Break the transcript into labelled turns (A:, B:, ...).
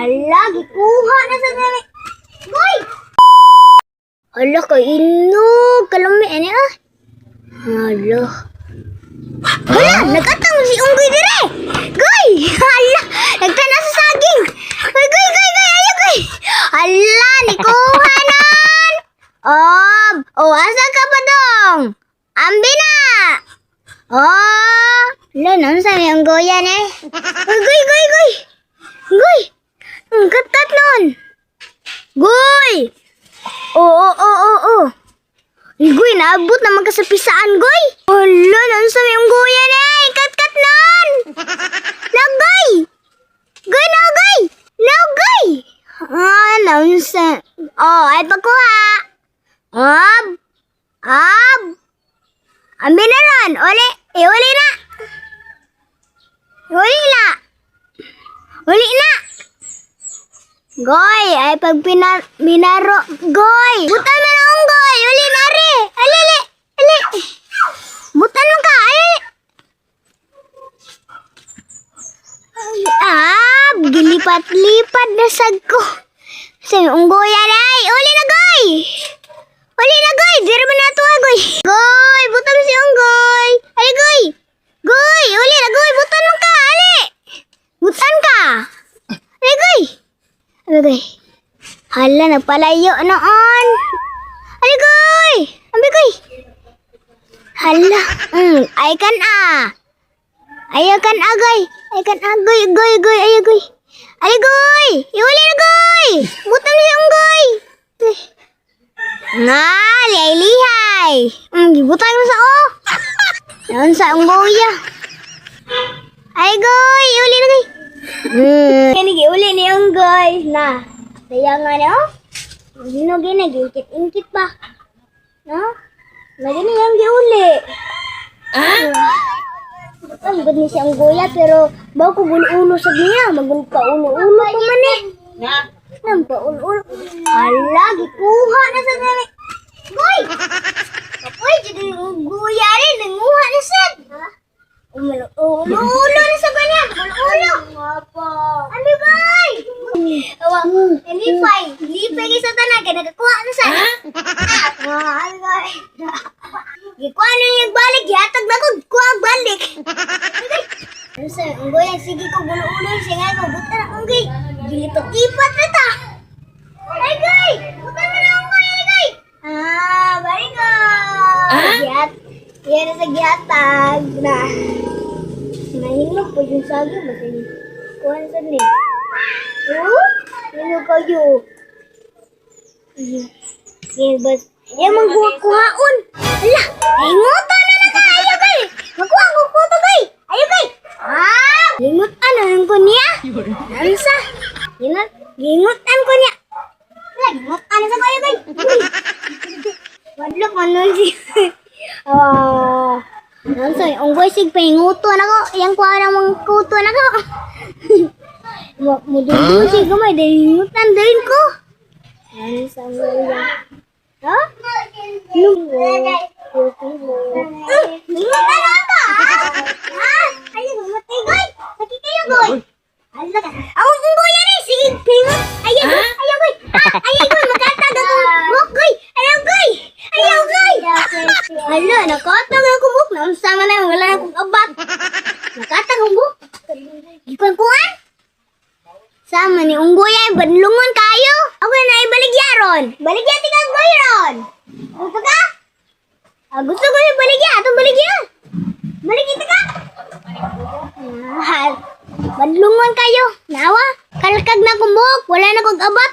A: Hala, gikuha na sa dali. Goy! Hala, kay inog. Kalami, ani ah. Hala. Hala, nagkatang si Unggoy dire. Goy! Hala, nagtana sa saging. Goy, goy, goy, goy, ayo, goy. Hala, nikuha nan. Oh, oh, asa ka pa dong? Ambi na. Oh, hala, naunsa may unggoyan eh. Goy, goy, goy, goy. Goy. Ang kat nun. Goy. Oo, oo, oo, oo. Goy, naabot naman ka sa pisaan, goy. Hala, naunsa may unggoyan eh. Kat-kat nun. Nagoy. Goy, no, goy. No, goy. Ah, naunsa. Oh, ay pagkuha. Ab. Ab. Ambi na ron. Uli. Iuli na. Uli na. Uli na. Goy, ay pag minaro, goy. Butan mo na ang goy. Uli na ri. Ali, ali. Ali. Butan mo ka. Ali. Ah, gilipat-lipat na sad ko. Sa unggoyan ay. Uli na, goy. Uli na, goy. Diri man na to, goy. Goy, butan mo si unggoy. Ali, goy. Goy, uli na, goy. Butan mo ka. Ali. Butan ka. Ali, goy. Ali, goy. Hala, nagpalayo noon. Ali, goy. Ambi, goy. Hala. Ay kan ah. Ayaw kan agoy. Ay kan agoy, goy, goy, ay goy. Ay goy. Iuli na goy. Butan mo siyang goy. Nga, lihay lihay. Gibutan mo sa o. Naon sa unggoya. Ay goy, iuli na goy. Kani giuli ni unggoy na. Kaya nga no? Hinog gina giingkit-ingkit pa. No? Lagi ni ang giuli. Ah? Ang gud ni siya ang guya pero bawo ko gulo-ulo sa niya, magun pa ulo-ulo pa man eh.
B: Na.
A: Nang pa ulo-ulo. Hala, gikuha na sa dali. Goy! Kapoy, jud ang guya rin, nanguha na sad. Umulo, ulo-ulo na sa kanya, ulo-ulo. Ano goy? Awa, lipay, lipay kay sa tanan kay nakakuha na sad. Ah, ano goy? Gikuha na yung balik, gihatag na ko, kuha ang balik. Ano sa unggoy, sige ko gulo-ulo, sige ko buta na unggoy. Gilipat-lipat na ta. Ay goy, buta na na unggoy, ay goy. Ah, balik ko. Gihat, yan na sa gihatag na. Mahilok po yung saging, basta yung kuha na sa ni. Oh, hilo kayo. Okay, bas. Yan magkuha-kuhaon. Ala, hingutan na lang ka. Ayaw kay. Magkuha ko kuto kay. Ayaw kay. Ah, hingutan na lang ko niya. Ansa? Hingut, hingutan ko niya. Ala, hingutan na sa ko ayaw kay. Wadlok man nun si. Ah. Ansa, unggoy sig pahinguton ako. Yang kuha na mga kuto na ko. Mudundun sig gamay dahil hingutan din ko. Ano sa mga? Ha? Nungo. Hingutan ako! Ha? Ayaw, mamatay, goy! Sakit kayo, goy! Ala ka. Ako unggoy yan eh! Sige, pingot! Ayaw, ayaw, goy! Ah, ayaw, goy! Makatag akong buhok, goy! Ayaw, goy! Ayaw, goy! Hala, nakatag akong buhok. Naunsa man na, wala akong abat. Nakatag akong buhok. Gikuan-kuan? Sama ni unggoy ay banlungon kayo. Ako na ibaligya ron. Baligya ti kang goy ron. Gusto ka? Ah, gusto ko yung baligya. Atong baligya. Baligya ti ka. Ah, banlungon kayo. Nawa, kalkag na kumbok. Wala na kong abat.